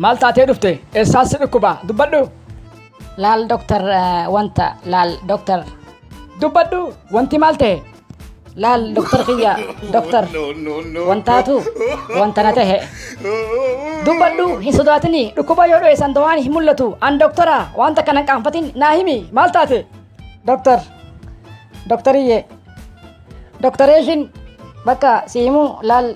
Maal taatee dhufte? Eessaan si dhukkuba? Dubbadhu. Laal doktar wanta laal doktar. Dubbadhu wanti maal ta'e? Laal doktar kiyya doktar wantaatu wanta na tahe. Dubbadhu hin sodaatini dhukkuba yoo dho'eessan dawaan hin mul'atu. An doktora wanta kana hin qaanfatin naa himi maal taate? Doktar doktariyyee doktareeshin bakka si himuu laal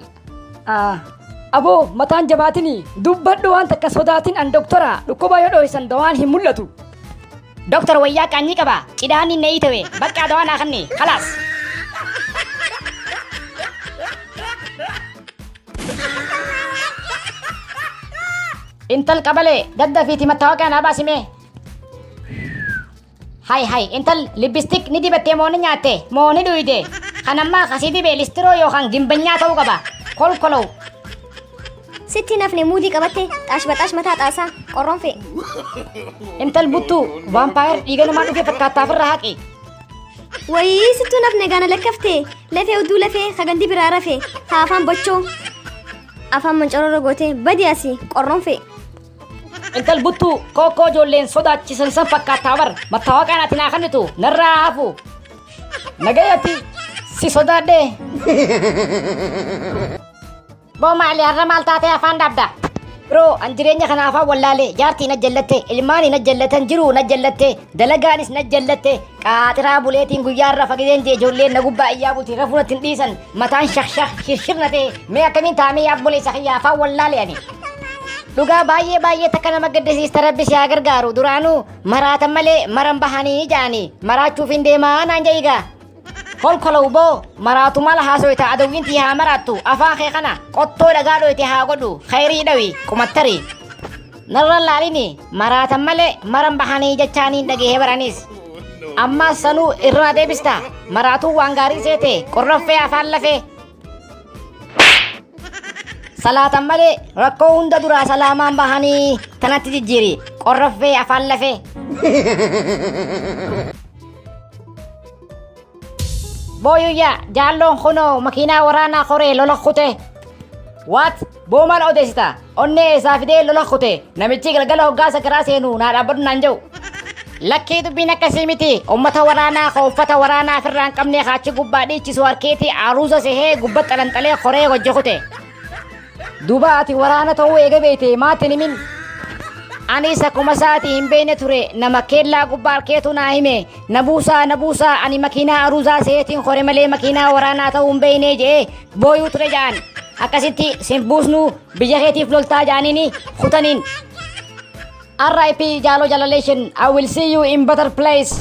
Aboo mataan jabaatini dubbadhu waan takka sodaatin an doktora dhukkuba yoo dho'isan dawaan hin mul'atu. Doktar wayyaa qaanyii qaba cidhaan inni iitewe bakka dawaa naa kanni khalaas. Intal qabalee daddafiiti mattaawaqaa naa baasimee. Hay hay intal lipstick ni dibattee moo ni nyaatte moo ni dhuyde kan ammaa kasii dibee listiroo yookaan gimbanyaa ta'uu qaba kolkolow. Sitti hin hafne muudii qabatte xaash baxaash mataa xaasaa qorronfee. Intal buttuu vaampaayar dhiiga namaa dhugee fakkaattaa ofirraa haqi. Wayii sittuu hin hafne gaana lakkafte lafee udduu lafee kagandi biraa rafe haa afaan bochoo afaan mancorora gootee badi asii qorronfee. Intal buttuu kookkoo ijoolleen sodaachisan san fakkaattaa bar mattaawaqaan ati naa kennitu narraa hafu. Nagayatti si sodaadhee. Boo maali har'a maal taatee afaan dhaabda? Biroo an jireenya kana afaan wallaalee jaartii na jallatte ilmaanii na jallatan jiruu na jallatte dalagaanis na jallatte qaaxiraa buleetiin guyyaa irra fagideen jee ijoolleen na gubbaa iyyaa bulti rafuu natti hin dhiisan mataan shakshak shirshir na ta'e mee akkamiin taa'amee yaa obboleessa kiyya afaan wallaalee ani. Dhugaa baay'ee baay'ee takka nama gaddisiista rabbi si haa gargaaru duraanuu maraatan malee maran bahanii ja'anii maraachuuf hin deemaa naan ja'igaa. Kolkolow boo maraatu mala haasoyta adawwiin tii haa maraattu afaan kee kana qottoo dhagaa dhoyte haa godhu khayrii dhawi qumattari. Narra laalini maraatan malee maran bahanii jechaaniin dhagahee baranis. Ammaas sanuu irra na deebista maraatuu waan gaarii seete qorroffee afaan lafee. Salaatan malee rakkoo hunda duraa salaamaan bahanii tanatti jijjiiri qorroffee afaan lafee. Booyuyyaa jaalloon kunoo makiinaa waraanaa koree lola kute. What? Boo maal odeessita? Onnee eessaa fidee lola kute? Namichi galgala hoggaa sakaraa seenu naa dhaabbadhu naan jedhu. Lakkii dubbiin akkasii miti. Uummata waraanaa ka uffata waraanaa ofirraa hin qabne kaachi gubbaa dhiichisu harkeetii aruuza sehee gubba xalanxalee koree hojii kute. Duuba ati waraana ta'uu eega beekte maatti hin himin. Anis akkuma isaati hin beekne ture nama keellaa gubbaa harkeetu naa hime na buusaa na buusaa ani makiinaa aruuzaa seetiin kore malee makiinaa waraanaa ta'uu hin beekne jedhee booyuu ture ja'an. Akkasitti sin buusnu biyya keetiif loltaa ja'aniini kutaniin. RIP Jalo Jalalation, I will see you in better place.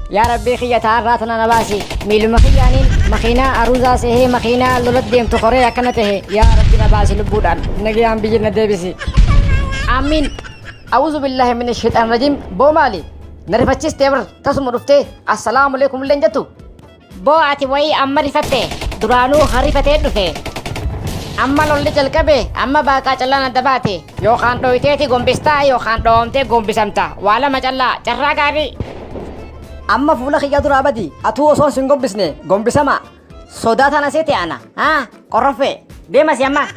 Yaa Rabbii kiyya taarraa tana na baasi. Miiluma kiyyaaniin makiinaa aruuzaa sehee makiinaa lola deemtu koree akkana tahe yaa Rabbi na baasi lubbuudhaan nagayaan biyya na deebisi. Amiin. A'uuzu billaahi mina shayxaan rajiim. Boo maali? Na rifachiistee bar tasuma dhuftee assalaamu alaikum illee hin jettu. Boo ati wayii amma rifatte duraanuu harifatee dhufe. Amma lolli jalqabe amma baaqaa callaan adda baate yookaan dhoyiteeti gombistaa yookaan dhoomtee gombisamta waa lama callaa carraa gaarii. Amma fuula kiyya duraa badi atuu osoo sin gombisne gombisama. Sodaa tana seete ana haa qorroffee deema si amma.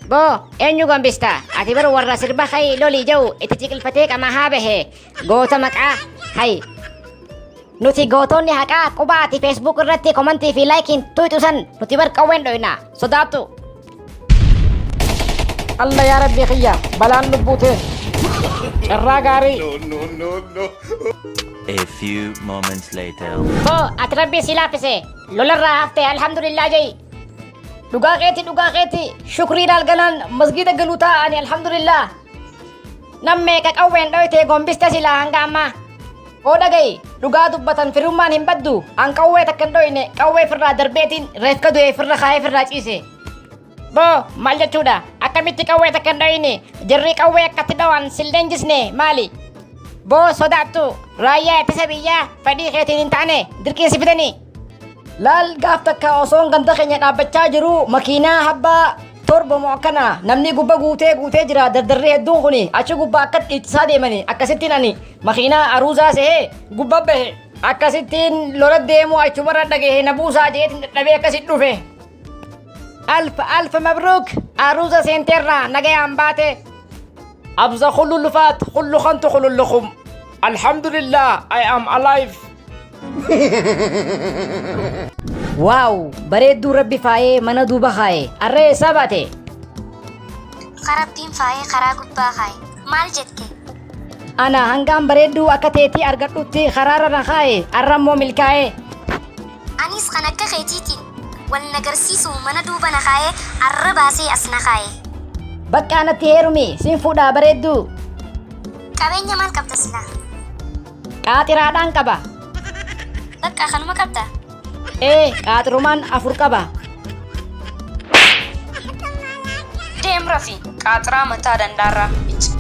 Boo eenyu gombista ati bar warra sirba hayi lolii jedhu itti ciqilfatee qamaa haa bahe goota maqaa hayi. Nuti gootonni haqaa quba ati Facebook irratti komantii fi laayikiin tuyxu san nuti bar qawween dhoyna sodaattu. Allah yaa Rabbii kiyya balaan lubbuute carraa gaarii. No, no, no, no. A few moments later. Boo ati rabbii si laaffise lolarraa hafte alhamdulillah je'i. Dhugaa keeti dhugaa keeti shukrii galgalaan masgiida galuu taa'ani alhamdulillah. Nam meeqa qawween dhoyte gombiste silaa hanga ammaa. Oo dhaga'i dhugaa dubbatan firummaan hin baddu an qawwee takka hin dhoyne qawwee firraa darbeetiin reefka du'e firra kaayee firraa ciise. Boo maal jechuudha akkamitti qawwee takka hin dhoyne jarri qawwee akkatti dhawan sin leenjisne maali? Boo sodaattu raayyaa ittisa biyyaa fedhii keetiin hin taane dirqiin si fidanii. Laal gaaf takka osoon ganda keenya dhaabbachaa jiru makiinaa habbaa torba moo akkana namni gubba guutee guutee jira dardarri hedduun kuni achi gubbaa akka dhiichisaa deemani akkasittiin ani makiinaa aruuzaa sehee gubba bahe akkasittiin lola deemuu achumarra dhagahe na buusaa jeetiin dadhabee akkasit dhufe. Alf alf mabruuk aruuza seenteerraa nagayaan baate. Abza kullu lufaat kullu kantu kulullukum. Alhamdulillah I am alive. Waaw bareedduu rabbi faayee mana duuba kaaye arra eessaa baate? Ka Rabbiin faayee karaa gubbaa kaaye. Maal jette? Ana hangaan bareedduu akka teetii argadhutti karaarra na kaaye arra immoo milkaa'e. Anis kan akka keetiitiin wal nagarsiisu mana duuba na kaayee arra baasee as na kaaye. Bakka anatti heerumi siin fuudhaa bareedduu. Qabeenya maal qabda silaa? Qaaxiraadhaan qaba. Bakka kanuma qabda? Ee qaaxirumaan 4 qaba. Deem rafi qaaxiraa mataa dandaarraa. Icci.